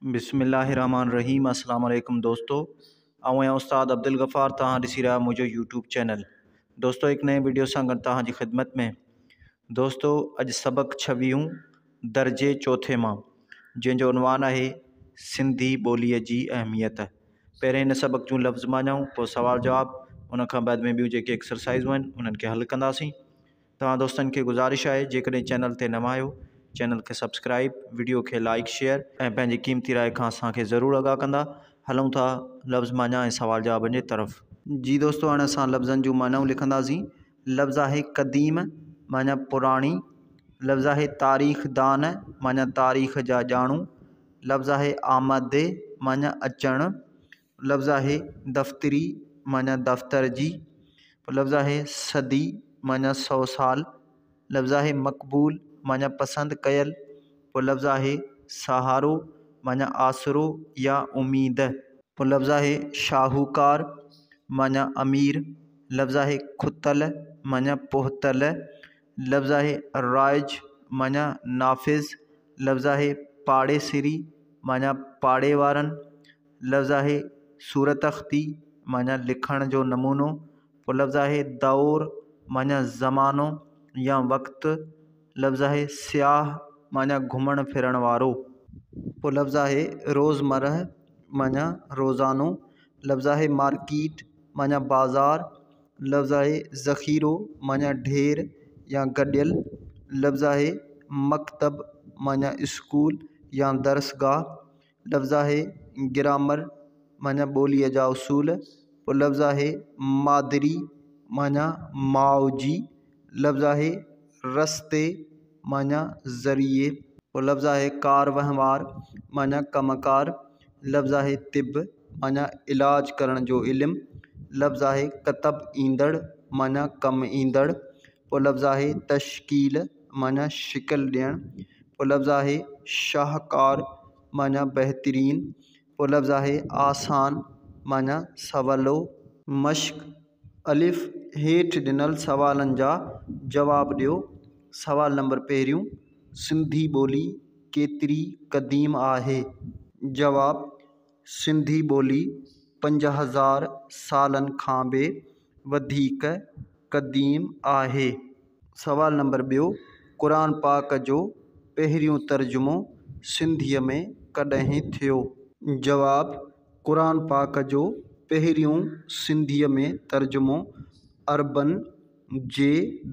بسم الله الرحمن الرحيم السلام عليڪم دوستو آئون آهيان استاد عبدالغفار توهان ڏسي رهيا منهنجو يوٽيوب چينل دوستو هڪ نئين وڊيو سان گڏ توهان جي خدمت ۾ دوستو اڄ سبق ڇويهون درجي چوٿين مان جنهن جو عنوان آهي سنڌي ٻوليء جي اهميت پهرين هن سبق جون لفظ معنائون پوء سوال جواب ان کان بعد ۾ ٻيون جيڪي ايڪسرسائزون آهن انهن کي حل ڪنداسين توهان دوستن کي گذارش آهي جيڪڏهن چينل تي نوان آهيو چينل کي سبسڪرائيب وڊيو کي لائيڪ شيئر ۽ پنهنجي قيمتي راء کان اسان کي ضرور آگاهه ڪندا. هلون ٿا لفظ معنيٰ ۽ سوال جوابن جي طرف. جي دوستو هاڻي اسان لفظن جون معنائون لکنداسين. لفظ آهي قديم معنيٰ پراڻي، لفظ آهي تاريخ دان معنيٰ تاريخ جا ڄاڻو، لفظ آهي آمد معنيٰ اچڻ، لفظ آهي دفتري معنيٰ دفتر جي، لفظ آهي صدي معنيٰ سئو سال، لفظ آهي مقبول معنيٰ پسند ڪيل، پوء لفظ آهي سهارو معنيٰ آسرو يا اميد. پوء لفظ آهي شاهوڪار معنيٰ امير، لفظ آهي کتل معنيٰ پهتل، لفظ آهي رائج معنيٰ نافذ، لفظ آهي پاڙيسري معنيٰ پاڙي وارن، لفظ آهي صورتخطي معنيٰ لکڻ جو نمونو، پوء لفظ آهي دور معنيٰ زمانو يا وقت، لفظ آهي سياح معنيٰ گهمڻ ڦرڻ وارو. پوء لفظ آهي روزمره معنيٰ روزانو، لفظ آهي مارڪيٽ معنيٰ بازار، لفظ آهي ذخيرو معنيٰ ڍير يا گڏيل، لفظ آهي مڪتب معنيٰ اسڪول يا درسگاهه، لفظ آهي گرامر معنيٰ ٻوليء جا اصول، پوء لفظ آهي مادري معنيٰ ماء جي، لفظ آهي رستي معنيٰ ذريعي، پوء لفظ آهي ڪار وهنوار معنيٰ ڪم ڪار، لفظ آهي طب معنيٰ علاج ڪرڻ جو علم، لفظ آهي ڪتب ايندڙ معنيٰ ڪم ايندڙ، پوء لفظ آهي تشڪيل معنيٰ شڪل ڏيڻ، پوء لفظ آهي شاهڪار معنيٰ بهترين، پوء لفظ آهي آسان معنيٰ سولو. مشق، الف، هيٺ ڏنل سوالن جا جواب ڏيو. سوال نمبر پهريون، سنڌي ٻولي ڪيتري قديم آهي؟ جواب، سنڌي ٻولي 5000 سالن کان به وڌيڪ قديم آهي. سوال نمبر ٻيو، قرآن پاڪ جو پهريون ترجمو سنڌيء ۾ ڪڏهن ٿيو؟ جواب، قرآن پاڪ جو پهريون سنڌيء ۾ ترجمو عربن جي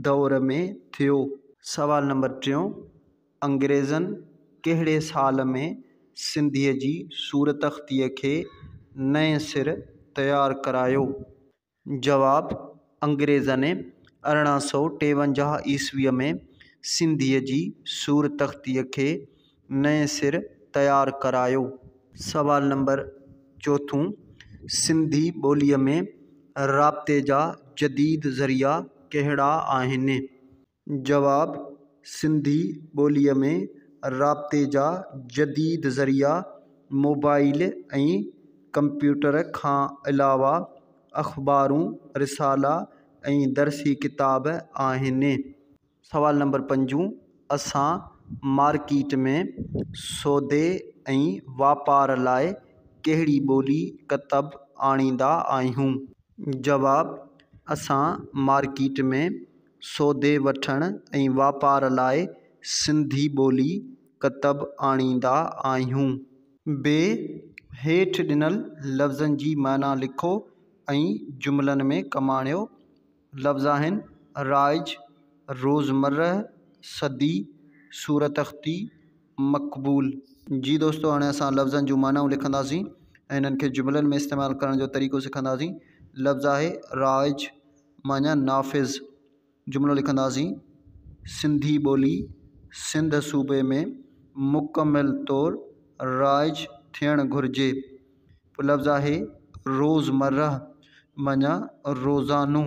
دور ۾ ٿيو. سوال نمبر ٽيون، انگريزن ڪهڙي سال ۾ سنڌيء جي صورتخطيء کي نئين سر تيار ڪرايو؟ جواب، انگريزن 1853 عيسويء ۾ سنڌيء جي صورتخطيء کي نئين سر تيار ڪرايو. سوال نمبر چوٿون، سنڌي ٻوليء ۾ رابطي جا جديد ذريعا ڪهڙا آهن؟ جواب، سنڌي ٻوليء ۾ رابطي جا جديد ذريعا موبائيل ۽ ڪمپيوٽر کان علاوه اخبارون، رسالا ۽ درسي ڪتاب آهن. سوال نمبر پنجون، اسان مارڪيٽ ۾ سودي ۽ واپار لاء ڪهڙي ٻولي ڪتب آڻيندا آهيون؟ جواب، اسان مارڪيٽ ۾ سودي وٺڻ ۽ واپار لاء سنڌي ٻولي ڪتب آڻيندا آهيون. ب هيٺ ڏنل لفظن جي معنيٰ لکو ۽ جملن ۾ ڪم آڻيو. لفظ آهن، رائج، روزمره، صدي، صورتخطي، مقبول. جي دوستو هاڻي اسان لفظن جون معنائون لکنداسين ۽ انهن کي جملن ۾ استعمال ڪرڻ جو طريقو سکنداسين. لفظ آهي رائج معنيٰ نافذ. جملو لکنداسين، سنڌي ٻولي سنڌ صوبي ۾ مڪمل طور رائج ٿيڻ گهرجي. پوء لفظ آهي روزمره معنيٰ روزانو.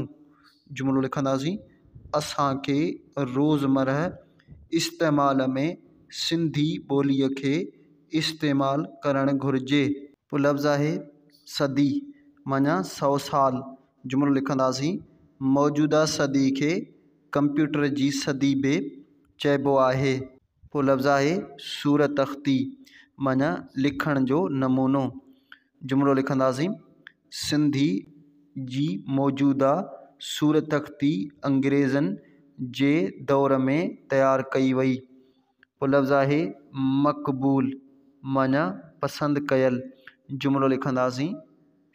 جملو لکنداسين، اسان کي روزمره استعمال ۾ سنڌي ٻوليء کي استعمال ڪرڻ گهرجي. پوء لفظ آهي صدي معنيٰ سئو سال. جملو لکنداسين، موجوده صدي کي ڪمپيوٽر جي صدي به چئبو آهي. پوء لفظ آهي صورتخطي معنيٰ لکڻ جو نمونو. جملو لکنداسين، سنڌي جي موجوده صورتخطي انگريزن جي دور ۾ تيار ڪئي وئي. پوء لفظ آهي مقبول معنيٰ پسند ڪيل. جملو لکنداسين،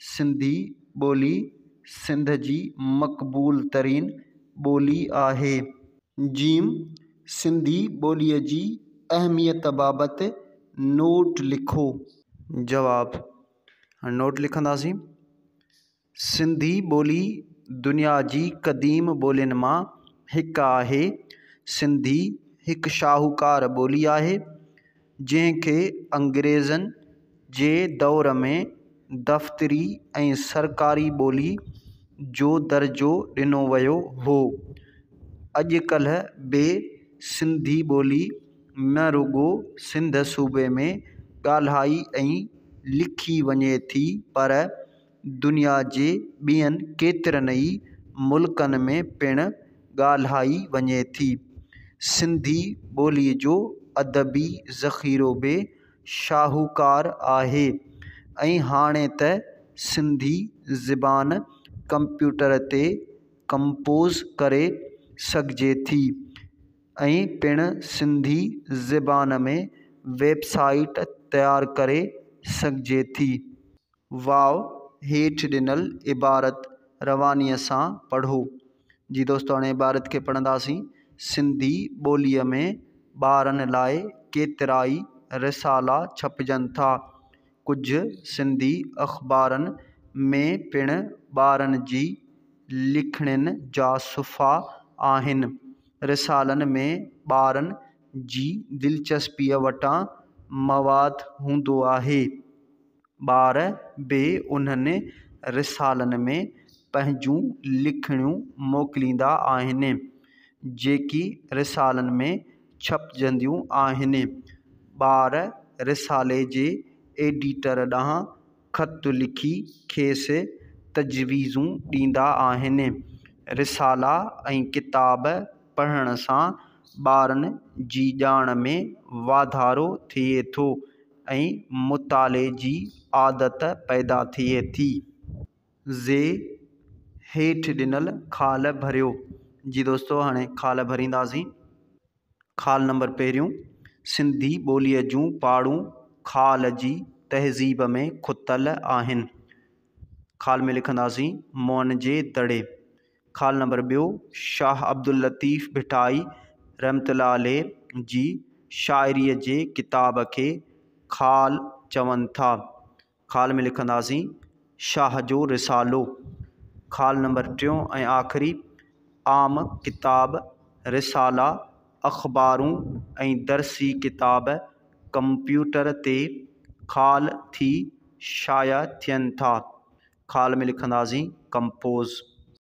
سنڌي ٻولي سنڌ جي مقبول ترين ٻولي آهي. جيم، سنڌي ٻوليء جي اهميت بابت نوٽ لکو. جواب، هاڻي نوٽ لکنداسين، سنڌي ٻولي دنيا جي قديم ٻولين مان هڪ آهي. سنڌي هڪ شاهوڪار ٻولي آهي، جنهن کي انگريزن جي دور ۾ دفتري ۽ سرڪاري ٻولي جو درجو ڏنو ويو هو. اڄڪلهه به سنڌي ٻولي نه رڳو سنڌ صوبي ۾ ڳالهائي ۽ لکي وڃي ٿي، پر دنيا جي ٻين ڪيترن ئي ملڪن ۾ پڻ ڳالهائي وڃي ٿي. سنڌي ٻوليء جو ادبي ذخيرو به شاهوڪار آهي ۽ هاڻي ته سنڌي زبان ڪمپيوٽر تي ڪمپوز ڪري سگهجي ٿي ۽ پڻ سنڌي زبان ۾ ويب سائيٽ تيار ڪري سگهجي ٿي. واء هيٺ ڏنل عبارت روانيء سان پڙهو. جي دوستو هاڻي عبارت کي پڙهنداسين. سنڌي ٻوليء ۾ ٻارن لاء ڪيترائي رسالا ڇپجن ٿا. ڪجهه سنڌي اخبارن ۾ پڻ ٻارن جي لکڻين جا صفحا آهن. رسالن ۾ ٻارن جي دلچسپيء وٽان مواد هوندو آهي. ٻار به انهن رسالن ۾ پنهنجون لکڻيون موڪليندا آهن، جيڪي رسالن ۾ ڇپجنديون آهن. ٻار رسالي جي ايڊيٽر ڏانهن خط لکي کيس تجويزون ڏيندا آهن. رسالا ۽ ڪتاب پڙهڻ سان ٻارن جي ڄاڻ ۾ واڌارو ٿئي ٿو ۽ مطالعي جي عادت پيدا ٿئي ٿي. زي هيٺ ڏنل خال ڀريو. جي دوستو هاڻي خال ڀرينداسين. خال نمبر پهريون، سنڌي ٻوليء جون پاڙون خال جي تهذيب ۾ کتل آهن. خال ۾ لکنداسين موئن جي دڙي. خال نمبر ٻيو، شاهه عبداللطيف ڀٽائي رحمة الله عليه جي شاعريء جي ڪتاب کي خال چون ٿا. خال ۾ لکنداسين شاهه جو رسالو. خال نمبر ٽيون ۽ آخري، عام ڪتاب، رسالا، اخبارون ۽ درسي ڪتاب ڪمپيوٽر تي خال ٿي شايع ٿين ٿا. خال ۾ لکنداسين ڪمپوز.